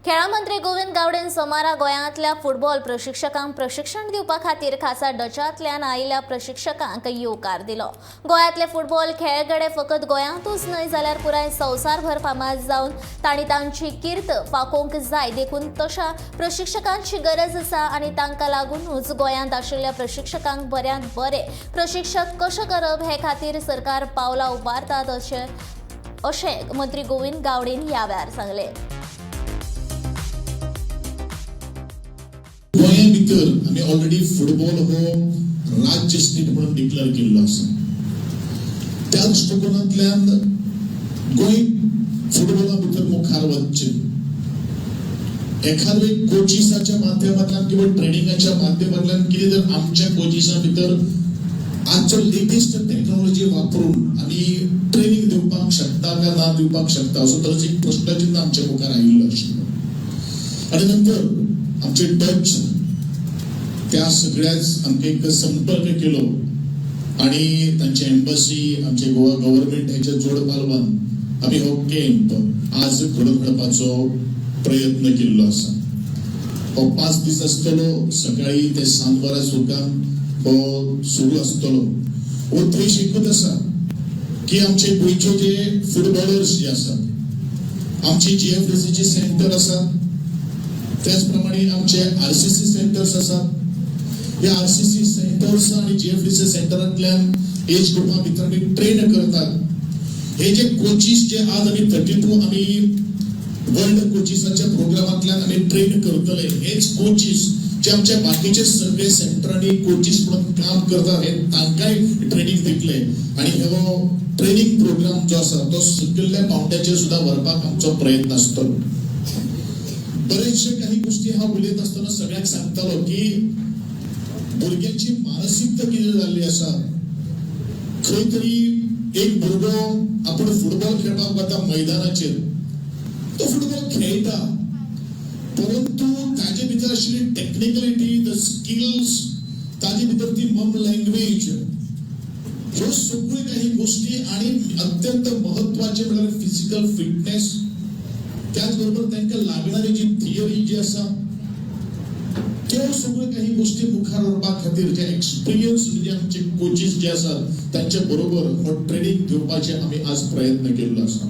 खेळां मंत्री गोविंद गावडेन सोमारा गोंयांतल्या फुटबॉल प्रशिक्षकांक प्रशिक्षण दिवपा खातीर खासा डचांतल्यान आयिल्ल्या प्रशिक्षकांक येवकार दिलो. गोंयांतले फुटबॉल खेळगडे फकत गोंयांतूच न्हय जाल्यार पुराय संवसारभर फामाद जावन तांणी तांची कीर्त फाकोवंक जाय, देखून तशा प्रशिक्षकांची गरज आसा आनी तांकां लागुनूच गोंयांत आशिल्ल्या प्रशिक्षकांक बऱ्यांत बरे प्रशिक्षक कशें करप हे खातीर सरकार पावलां उबारतात अशें अशें मंत्री गोविंद गावडेन ह्या वेळार सांगलें. गोंया भितर आमी ऑलरेडी फुटबॉल हो राज्य स्टेट म्हणून डिक्लेअर केल्लो आसा. त्या दृश्टिकोनांतल्यान गोंय फुटबॉला भितर मुखार वचचें, एखाद्रे कोचिसाच्या माध्यमांतल्यान किंवा ट्रेनिंगाच्या माध्यमांतल्यान कितें जर आमच्या कोचिसा भितर आजचो लेटेस्ट टेक्नॉलॉजी वापरून आमी ट्रेनिंग दिवपाक शकता काय ना दिवपाक शकता, असो तरेचो एक प्रश्नचिन्ह आमच्या मुखार आयिल्लो आशिल्लो. आणि नंतर आमचे डच त्या सगळ्याच आमकां एक संपर्क केलो आणि तांची एम्बसी, आमचे गोवा गव्हर्मेंट हेच्या जोड पालवान आमी हो कॅम्प आज घडोवन हाडपाचो प्रयत्न केल्लो आसा. हो 5 दीस आसतलो. सकाळी ते सांज वरां सुरकान हो सुरू आसतलो. उद्देश एकूच आसा की आमचे गोंयचे जे फुटबॉलर्स जे आसात, आमची जीएफडीसीची सेंटर आसा, त्याच प्रमाणे आमचे आरसीसी सेंटर्स आसात. ह्या आरसीसी सेंटर्स आणि जीएफडीसी सेंटरांतल्यान एज ग्रुपा भितर आमी ट्रेन करतात. हे जे कोचीस जे आज आमी 32 आमी वर्ल्ड कोचिसाच्या प्रोग्रामांतल्यान आमी ट्रेन करतले, हेच कोचीस जे आमच्या बाकीचे सगळे सेंटरांनी कोचीस म्हणून काम करतात, हे तांकांय ट्रेनिंग दितले. आणि हो ट्रेनिंग प्रोग्राम जो आसा तो सकयल्ल्या पावंड्याचेर सुद्धा व्हरपाक आमचो प्रयत्न आसतलो. बरेचशे काही गोष्टी हांव उलयत आसतना सगळ्यांक सांगतालो की भुरग्यांची मानसिकता कितें जाल्ली आसा. खंय तरी एक भुरगो आपूण फुटबॉल खेळपाक वता मैदानाचेर, तो फुटबॉल खेळटा, परंतु ताजे भितर आशिल्ली टेक्निकलिटी, the skills, ताजे भितर ती मम लँग्वेज, ह्यो सगळ्यो काही गोष्टी आणि अत्यंत महत्वाचे म्हळ्यार फिजिकल फिटनेस, त्याच बरोबर तांकां लागणारी जी थियरी जी आसा, त्यो सगळ्यो काही गोष्टी मुखार व्हरपा खातीर जे एक्सपिरियन्स जे आमचे कोचीस जे आसात, तांचे बरोबर हो ट्रेनिंग घेवपाचे आमी आज प्रयत्न केल्लो आसा.